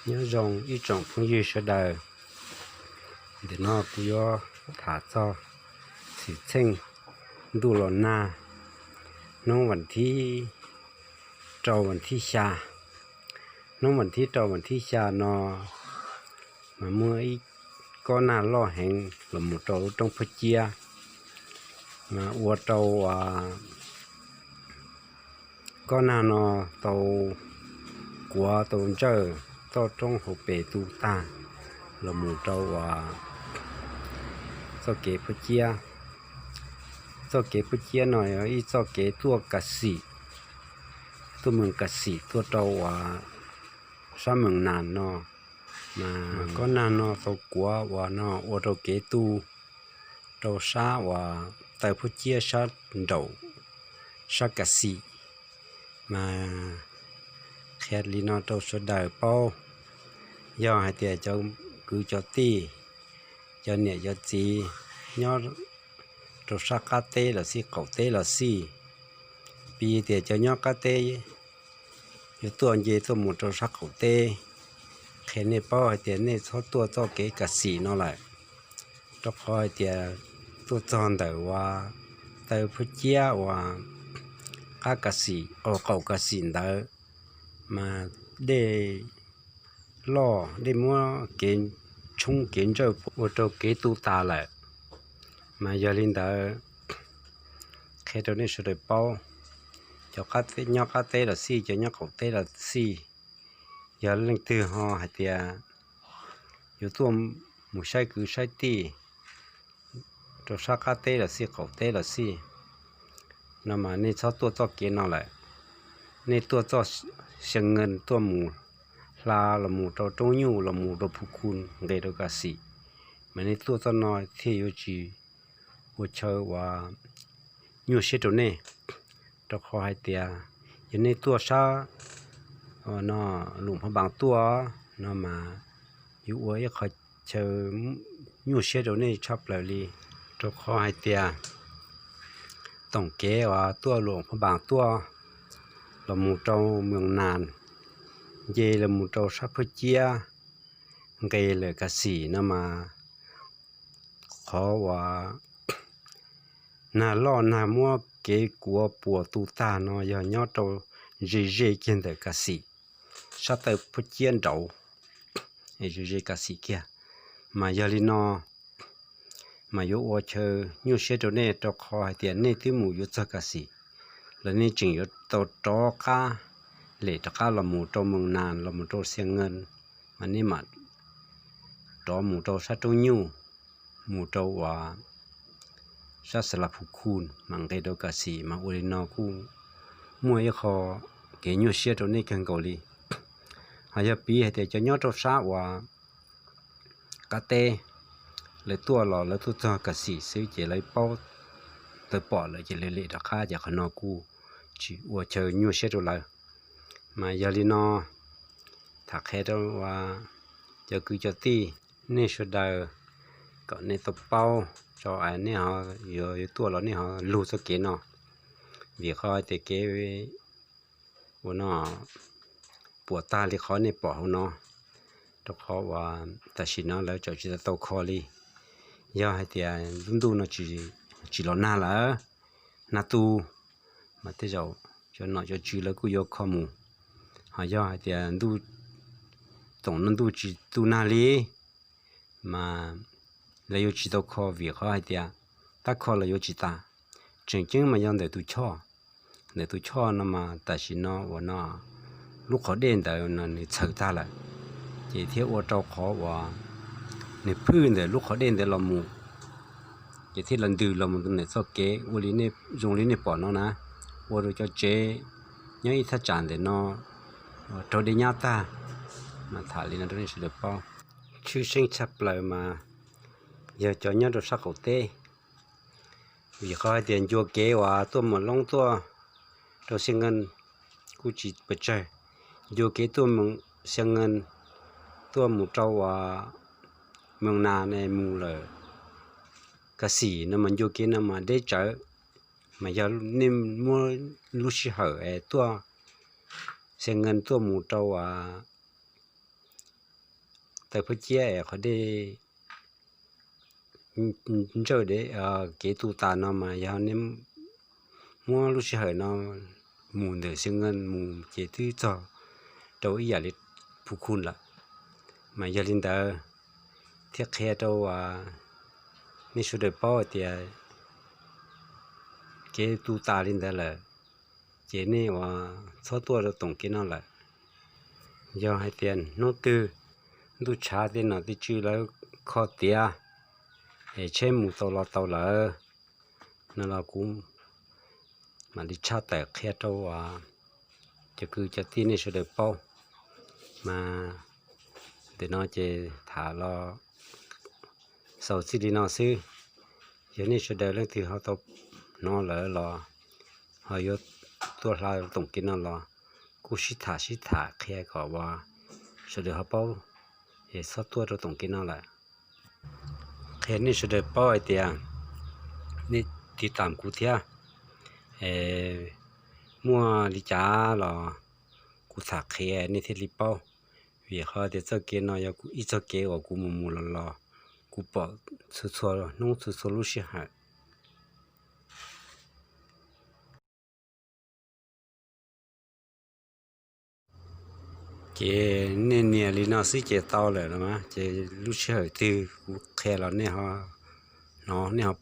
Nyob zoo ib tsoom phooj ywg sawv daws, ntawm no kuv yuav tham txog xwm txheej ntuj los nag hnub vas thib rau vas thib xya. Hnub vas thib rau vas thib xya no mas muaj ib kob nag loj heev los mus rau lub roob Phuj Ciab, mas ua rau kob nag no tau kuav tau ntsawj toj roob hauv pes tu tag los mus rau uas txoj kev Phuj Ciab. Txoj kev Phuj Ciab no yog ib txoj kev tuaj Kav Xim, tuaj moos Kav Xim tuaj rau uas sab Moos Nas no, mas kob nag no tau kuav uas no ua rau kev tu rau sab uas taw Phuj Ciab sab nraum sab Kav Xim. Mas qhia li no rau sawv daws paub, yog hais tias cov kwv cov tij, cov niam cov txiv nyob rau sab qab teb los xij qaum teb los xij, piv tias cov nyob qab teb yuav tuaj nce tuaj mus rau sab qaum teb, qhia nej paub hais tias nej txhob tuaj txoj kev Kav Xim no lawm, rau qhov hais tias tuaj txog ntawm uas taw Phuj Ciab uas qab Kav Xim, qaum Kav Xim ntawd mas dej loj, dej muab kev tshoob kev ntsawj ua rau kev tu tas lawm. Mas yog li ntawd, qhia rau nej sawv daws paub, cov nyob qab teb los xij, cov nyob qaum teb los xij, yog leej twg ho hais tias yuav tuaj mus saib kwv saib tij rau sab qab teb los xij qaum teb los xij no mas nej txhob tuaj txoj kev no lawm. Nej tuaj txoj Xia Nkees tuaj mus hla los mus rau Roob Nyuj los mus rau Phu Khu nqes rau Kav Xim, mas nej tuaj txoj no thiaj yuav tsis ua chaw uas nyuaj siab rau nej, rau qhov hais tias yog nej tuaj sab no Luam Phab Npaas tuaj no mas yuav ua ib qho chaw nyuaj siab rau nej tshaj plaws li, rau qhov hais tias toom kev uas tuaj Luam Phab Npaas tuaj los mus rau Moos Nas, nce los mus rau sab Phuj Ciab, nqes lawm Kav Xim no mas qhov uas nag loj nag muab kev kuav puas tu tag no yog nyob rau ze ze kiag ntawm Kav Xim, sab taw Phuj Ciab nraud, ze ze Kav Xim kiag. Mas yog li no mas yuav ua chaw nyuaj siab rau nej, rau qhov hais tias nej twb mus yuav txog Kav Xim los nej tseem yuav tau rov qab lem rov qab los mus rau Moos Nas los mus rau Xia Nkees, mas nej mam rov mus rau sab Roob Nyuj, mus rau uas sab Xas Las Phu Khu mas nqes rau Kav Xim, mas ua li no kuj muaj ib qho kev nyuaj siab rau nej kawg nkaus li. Ho yog piv hais tias cov nyob rau sab uas qab teb, lawv tuaj los lawv tuaj txog Kav Xim xwb ces lawv paub, lawv pom lawm ces lawv lem rov qab ces qhov no kuj tsis ua chaw nyuaj siab rau lawv. Mas yog li no tham qhia rau uas cov kwv cov tij, nej sawv daws kom nej tau paub, rau nej ho yuav tuaj los nej ho lug txoj kev no, vim qhov tias kev ua no puas tag li qhov nej pom hauv no, rau qhov uas tam sim no lawv tseem tsis tau tau kho li. Yog hais tias lub ntuj no tsis los nag lawm, nag tu, mas tej zaum cov nom cov tswv lawv kuj yuav kho mus. Ho yog hais tias ntuj, txoom no ntuj tsis tu nag li, mas lawv yuav tsis tau kho vim qhov hais tias tab kho los yuav tsis tas. Tseem ceeb mas yog ntawm tus choj, ntawm tus choj no mas tam sim no uas no lub qhov dej ntawd no nws txhaws tag lawm, ces thiaj ua rau qhov uas nws phwj ntawm lub qhov dej ntawd los mus, ces thiaj los ntws los mus rau ntawm txoj kev ua li zoo li nej pom no na, ua rau cov tsev nyob ib thaj tsam ntawm no raug dej nyab tag. Mas tham li no rau nej sawv daws paub. Tshwj xeeb tshaj plaws mas yog cov nyob rau sab qaum teb, vim qhov hais tias ncua kev uas tuaj Moos Loob tuaj rau Xia Nkees kuj tsis pes tsawg, ncua kev tuaj Xia Nkees tuaj mus rau uas Moos Nas ne mus lawm Kav Xim no mas ncua kev no mas deb tsawv. Mas yog nej muab lub sij hawm es tuaj Xia Nkees tuaj mus rau uas taw phab ciab es qhov dej ntsawj kev tu tas no mas yog nej muab lub sij hawm no mus ntawm Xeev Khuam mus ces twb txog rau ib yam li Phu Khu lawm. Mas yog li ntawd thiaj qhia rau nej sawv daws paub hais tias kev tu tas li ntawd lawm, ces nej ua txhob tuaj rau toom kev no lawm. Yog hais tias hnub twg ntuj tshav tej nom tej tswv lawv kho tiav es tsheb mus tau los tau lawm no los kuv mam li tshaj tawm qhia rau cov kwv cov tij nej sawv daws paub. Mas ntawm no ces tham los xaus txij li no xwb. Yog nej sawv daws leej twg ho tau hnov lawm los ho yuav tuaj hla toom kev no los kuj sib tham sib tham qhia kom uas sawv daws ho paub es txhob tuaj rau toom kev no lawm. Qhia nej sawv daws paub hais tias nej tiv tam kuv thiab, muaj li cas los kuv tham qhia nej thiaj li paub. Vim qhov tias txoj kev no yog ib txoj kev uas kuv mus mus los los, kuv pom txhua txhua hnub txhua txhua lub sij hawm. Ces nej nias li no xwb ces tau lawm los mas, ces lub sij hawm twg kuv qhia los nej ho hnov nej ho